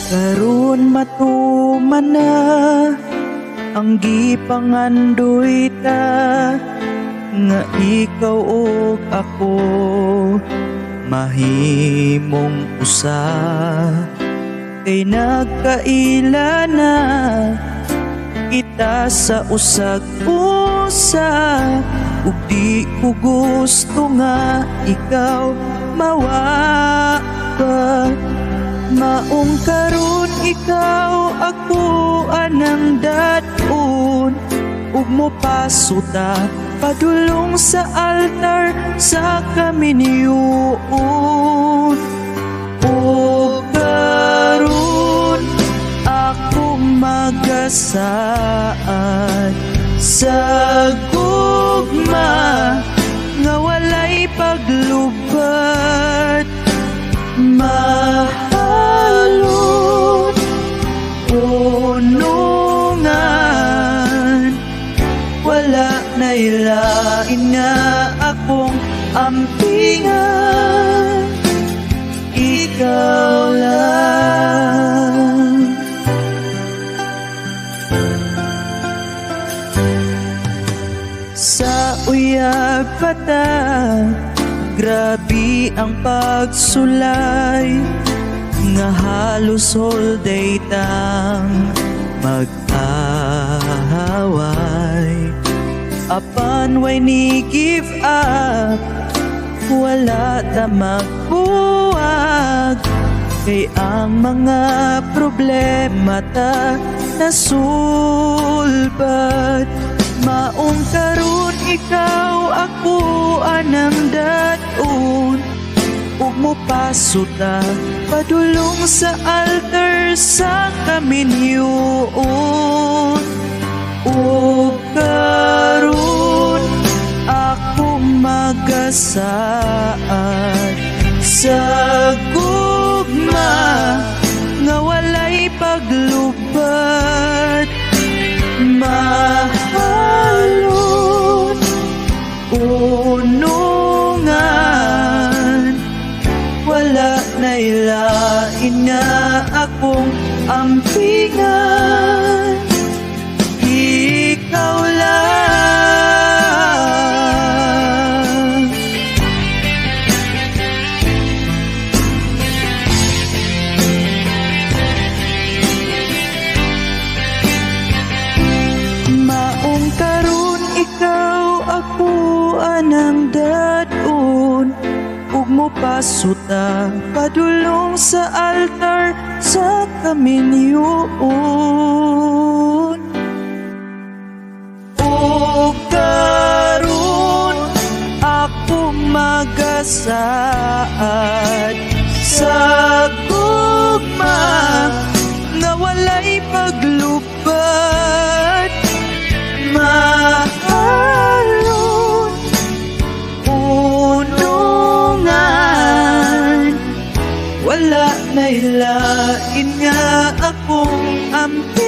Karon matuman na ang gipangandoy ta nga ikaw ug ako mahimong usa, kay nagkaila na kita sa usag usa ug di ko gusto nga ikaw mawa pa. Maong karon ikaw ako anang dad-on ug mopaso ta padulong sa altar sa kaminyoon. Ug karon ako magasaad sa gugma nga walay paglubad, mahalon, punungan, wala na lain nga akong ampingan, ikaw lang. Sa uyab pa ta, grabe ang pagsulay nga halos whole day tang mag-away. Apan way ni give up, wala ta magbuwag, kay ang mga problema ta nasulbad. Maong karon ikaw ako anang dad-on ug mopaso ta padulong sa altar sa kaminyoon. Ug karon ako magasaad sa gugma nga walay paglubad, mahalon, punungan, wala na lain nga akong ampingan, ikaw lang. Maong karon ikaw ako anang dad-on ug mopaso ta padulong sa altar sa kaminyoon. Ug karon ako magasaad sa gugma nga walay paglubad, mahalon, punungan, wala na lain nga akong ampingan.